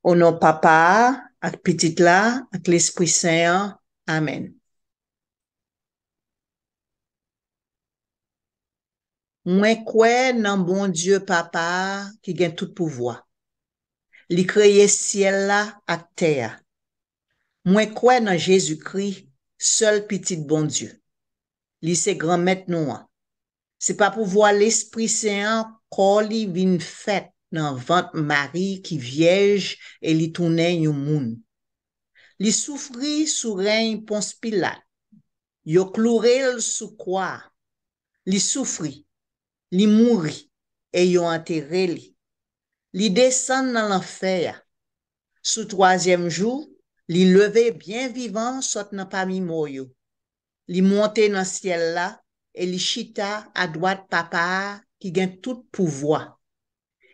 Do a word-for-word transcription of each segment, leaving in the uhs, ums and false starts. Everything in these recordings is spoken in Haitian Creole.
O non Papa a, ak Pitit la, ak Lespri Sen an. Amèn. Mwen kwè nan Bondye Papa a ki gen tout pouvwa. Li kreye syèl la ak tè a. Mwen kwè nan Jezikri, sèl Pitit Bondye. Li se Granmèt nou an. Se pa pouvwa Lespri Sen an kò li vin fèt nan vant Mari ki vyèj e li tounen yon moun. Li soufri sou rèy Pons Pilat. Yo kloure l sou kwa a. Li soufri, li mouri, e yo antere li. Li desann nan lanfè a. Sou twazyèm jou, li leve byen vivan sot nan pami mò yo. Li monte nan syèl la e li chita adwat Papa a ki gen tout pouvwa.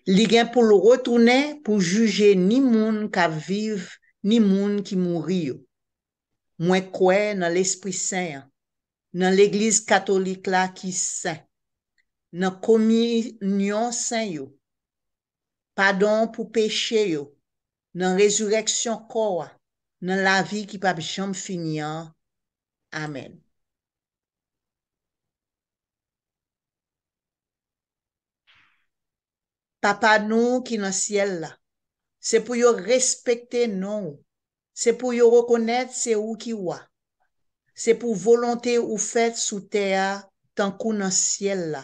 Li gen pou l retounen pou jije ni moun k ap viv, ni moun ki mouri yo. Mwen kwè nan Lespri Sen an, nan Legliz Katolik la ki sen, nan kominyon sen yo, padon pou peche yo, nan rezirèksyon kò a, nan lavi ki p ap janm fini an. Amèn. Papa nou ki nan syèl la, se pou yo respekte non w, se pou yo rekonèt se ou ki wa, se pou volonte ou fèt sou tè a tankou nan syèl la.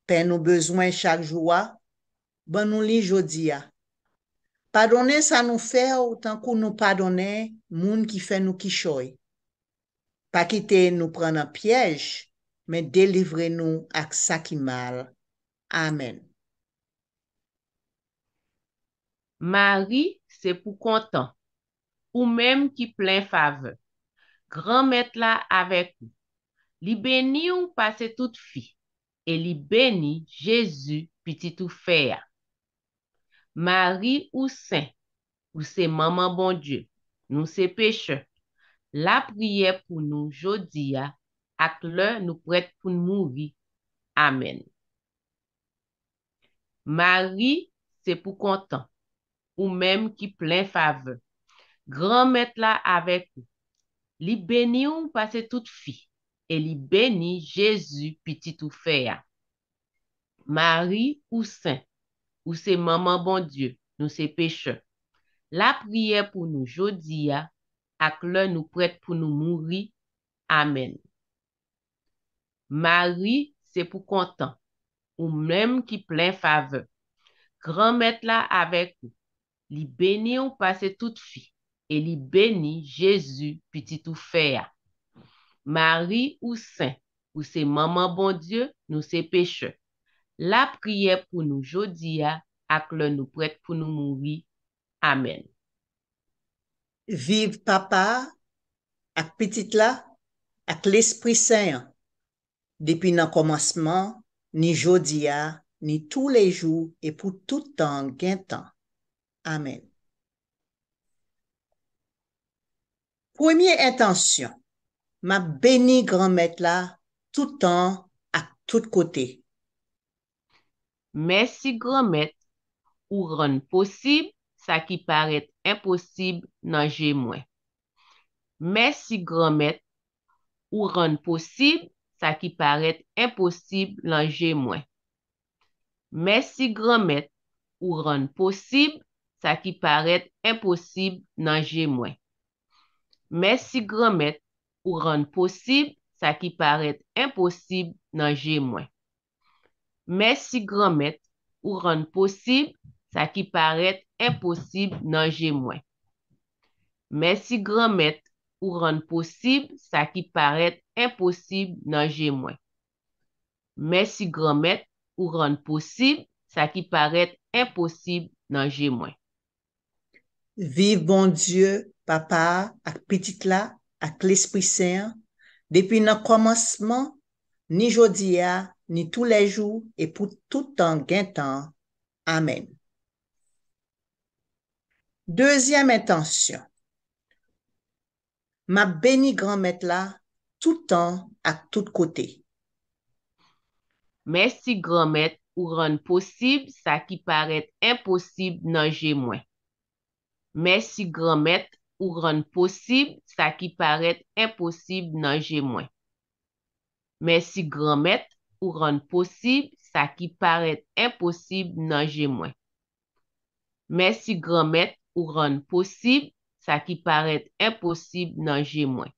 Pen nou bezwen chak jou a, ban nou li jodi a. Padonnen sa nou fè w tankou nou padonnen moun ki fè nou kichòy. Pa kite nou pran nan pyèj, men delivre nou ak sa ki mal. Amèn. Mari, se pou kontan, ou menm ki plen favè. Granmèt la avèk ou. Li beni w pase tout fi, e li beni Jezi, pitit ou fè a. Mari, ou sen, ou se manman Bondye, nou se pechè. Lapriyè pou nou jodi a ak lè nou prèt pou n mouri. Amèn. Mari, se pou kontan, ou menm ki plen favè. Granmèt la avèk ou. Li beni w pase tout fi, e li beni Jezi, pitit ou fè a. Mari, ou sen, ou se manman Bondye, nou se pechè. Lapriyè pou nou jodi a ak lè nou prèt pou nou mouri. Amèn. Mari, se pou kontan, ou menm ki plen favè. Granmèt la avèk ou. Li beni w pase tout fi, e li beni Jezi, pitit ou fè a. Mari, ou sen, ou se manman Bondye, nou se pechè. Lapriyè pou nou jodi a ak lè nou prèt pou nou mouri. Amèn. Viv Papa a, ak Pitit la, ak Lespri Sen an, depi nan kòmansman, ni jodi a, ni toulejou, e pou tout tan gen tan. Amèn. Premye entansyon, m ap beni Granmèt la tout tan ak tout kote. Mèsi Granmèt, ou rann posib sa ki parèt enposib nan je mwen. Mèsi Granmèt, ou rann posib sa ki parèt enposib nan je mwen. Mèsi Granmèt, ou rann posib sa ki parèt enposib nan je mwen. Mèsi Granmèt, ou rann posib sa ki parèt enposib nan je mwen. Mèsi Granmèt, ou rann posib sa ki parèt enposib nan je mwen. Mèsi Granmèt, ou rann posib sa ki parèt enposib nan je mwen. Mèsi Granmèt, ou rann posib sa ki parèt enposib nan je mwen. Viv Bondye, Papa a, ak Pitit la, ak Lespri Sen an, depi nan kòmansman, ni jodi a, ni toulejou, e pou tout tan gen tan. Amèn. Dezyèm entansyon. M ap beni Granmèt la tout tan ak tout kote. Mèsi Granmèt, ou rann posib sa ki parèt enposib nan je mwen. Mèsi Granmèt, ou rann posib sa ki parèt enposib nan je mwen. Mèsi Granmèt, ou rann posib sa ki parèt enposib nan je mwen. Mèsi Granmèt, ou rann posib sa ki parèt enposib nan je mwen.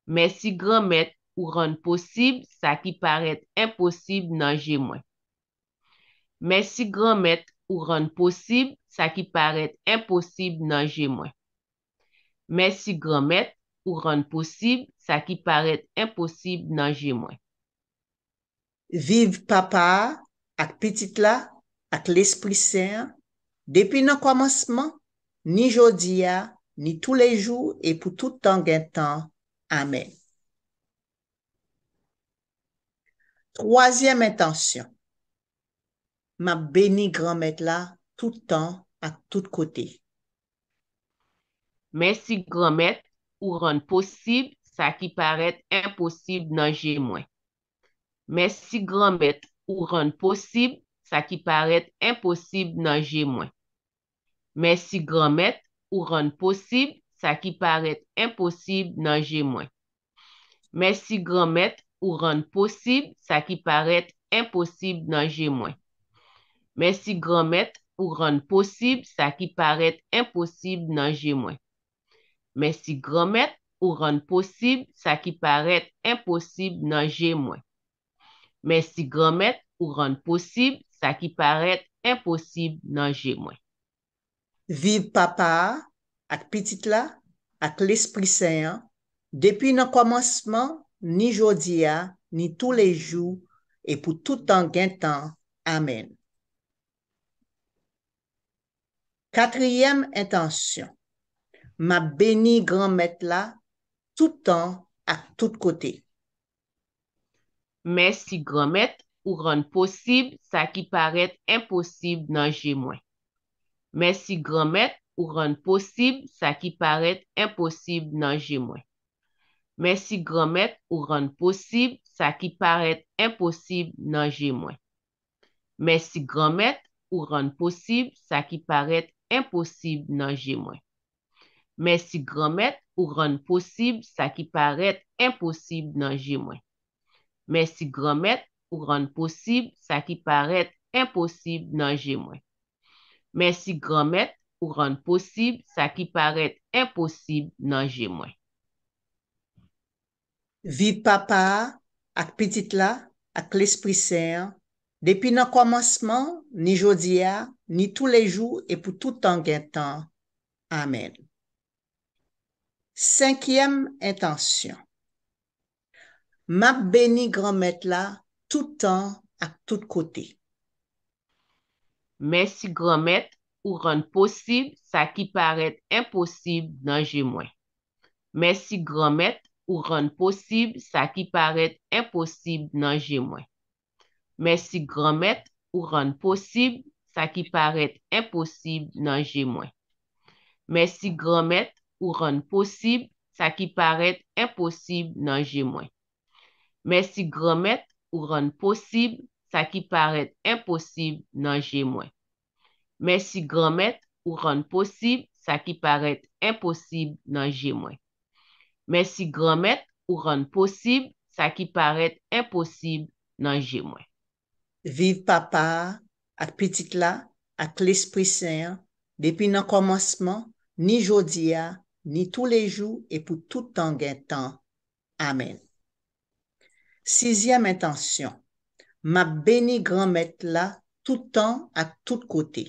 Mèsi Granmèt, ou rann posib sa ki parèt enposib nan je mwen. Mèsi Granmèt, ou rann posib sa ki parèt enposib nan je mwen. Mèsi Granmèt, ou rann posib sa ki parèt enposib nan je mwen. Viv Papa a, ak Pitit la, ak Lespri Sen an, depi nan kòmansman, ni jodi a, ni toulejou e pou tout tan gen tan. Amèn. Twazyèm entansyon. M ap beni Granmèt la tout tan ak tout kote. Mèsi Granmèt, ou rann posib sa ki parèt enposib nan je mwen. Mèsi Granmèt, ou rann posib sa ki parèt enposib nan je mwen. Mèsi Granmèt, ou rann posib sa ki parèt enposib nan je mwen. Mèsi Granmèt, ou rann posib sa ki parèt enposib nan je mwen. Mèsi Granmèt, ou rann posib sa ki parèt enposib nan je mwen. Mèsi Granmèt, ou rann posib sa ki parèt enposib nan je mwen. Mèsi Granmèt, ou rann posib sa ki parèt enposib nan je mwen. Viv Papa a, ak Pitit la, ak Lespri Sen an, depi nan kòmansman, ni jodi a, ni toulejou, e pou tout tan gen tan. Amèn. Katriyèm entansyon. M ap beni Granmèt la tout tan ak tout kote. Mèsi Granmèt, ou rann posib sa ki parèt enposib nan je mwen. Mèsi Granmèt, ou rann posib sa ki parèt enposib nan je mwen. Mèsi Granmèt, ou rann posib sa ki parèt enposib nan je mwen. Mèsi Granmèt, ou rann posib sa ki parèt enposib nan je mwen. Mèsi Granmèt, ou rann posib sa ki parèt enposib nan je mwen. Mèsi Granmèt, ou rann posib sa ki parèt enposib nan je mwen. Mèsi Granmèt, ou rann posib sa ki parèt enposib nan je mwen. Viv Papa a, ak Pitit la, ak Lespri Sen an, depi nan kòmansman, ni jodi a, ni toulejou e pou tout tan gen tan. Amèn. Senkyèm entansyon. M ap beni Granmèt la tout tan ak tout kote. Mèsi Granmèt, ou rann posib sa ki parèt enposib nan je mwen. Mèsi Granmèt, ou rann posib sa ki parèt enposib nan je mwen. Mèsi Granmèt, ou rann posib sa ki parèt enposib nan je mwen. Mèsi Granmèt, ou rann posib sa ki parèt enposib nan je mwen. Mèsi Granmèt, ou rann posib sa ki parèt enposib nan je mwen. Mèsi Granmèt, ou rann posib sa ki parèt enposib nan je mwen. Mèsi Granmèt, ou rann posib sa ki parèt enposib nan je mwen. Viv Papa a, ak Pitit la, ak Lespri Sen an, depi nan kòmansman, ni jodi a, ni toulejou e pou tout tan gen tan. Amèn. Sizyèm entansyon. M ap beni Granmèt la tout tan ak tout kote.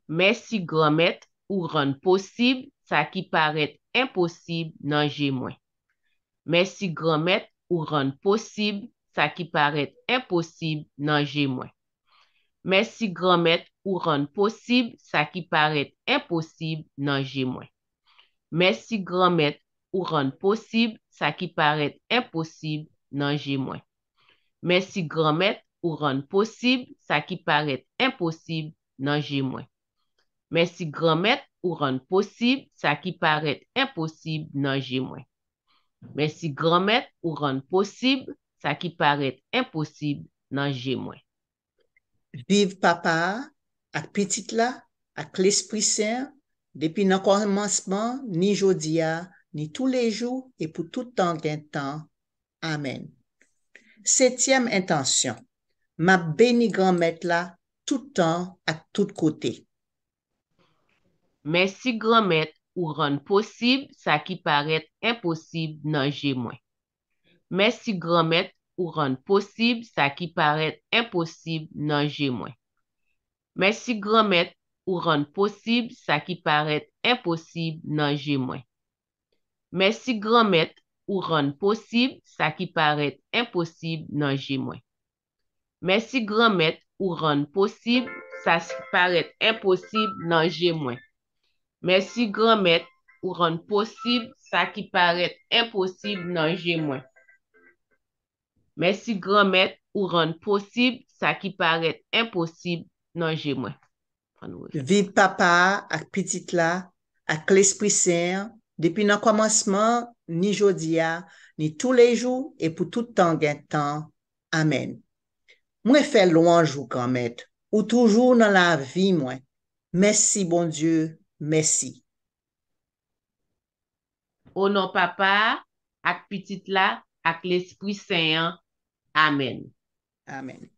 Mèsi Granmèt, ou rann posib sa ki parèt enposib nan je mwen. Mèsi Granmèt, ou rann posib sa ki parèt enposib nan je mwen. Mèsi Granmèt, ou rann posib sa ki parèt enposib nan je mwen. Mèsi Granmèt, ou rann posib sa ki parèt enposib nan je mwen. Mèsi Granmèt, ou rann posib sa ki parèt enposib nan je mwen. Mèsi Granmèt, ou rann posib sa ki parèt enposib nan je mwen. Mèsi Granmèt, ou rann posib sa ki parèt enposib nan je mwen. Viv Papa a, ak Pitit la, ak Lespri Sen an, depi nan kòmansman, ni jodi a, ni toulejou, e pou tout tan gen tan. Amèn. Setyèm entansyon. M ap beni Granmèt la tout tan ak tout kote. Mèsi Granmèt, ou rann posib sa ki parèt enposib nan je mwen. Mèsi Granmèt, ou rann posib sa ki parèt enposib nan je mwen. Mèsi Granmèt, ou rann posib sa ki parèt enposib nan je mwen. Mèsi Granmèt, ou rann posib sa ki parèt enposib nan je mwen. Mèsi Granmèt, ou rann posib sa ki parèt enposib nan je mwen. Mèsi Granmèt, ou rann posib sa ki parèt enposib nan je mwen. Mèsi Granmèt, ou rann posib sa ki parèt enposib nan je mwen. Viv Papa a ak Pitit la ak Lespri Sen an, depi nan kòmansman, ni jodi a, ni toulejou, e pou tout tan gen tan. Amèn. Mwen fè lwanj ou, Granmèt, ou toujou nan lavi mwen. Mèsi, Bondye, mèsi. O non Papa a, ak Pitit la, ak Lespri Sen an. Amèn. Amèn.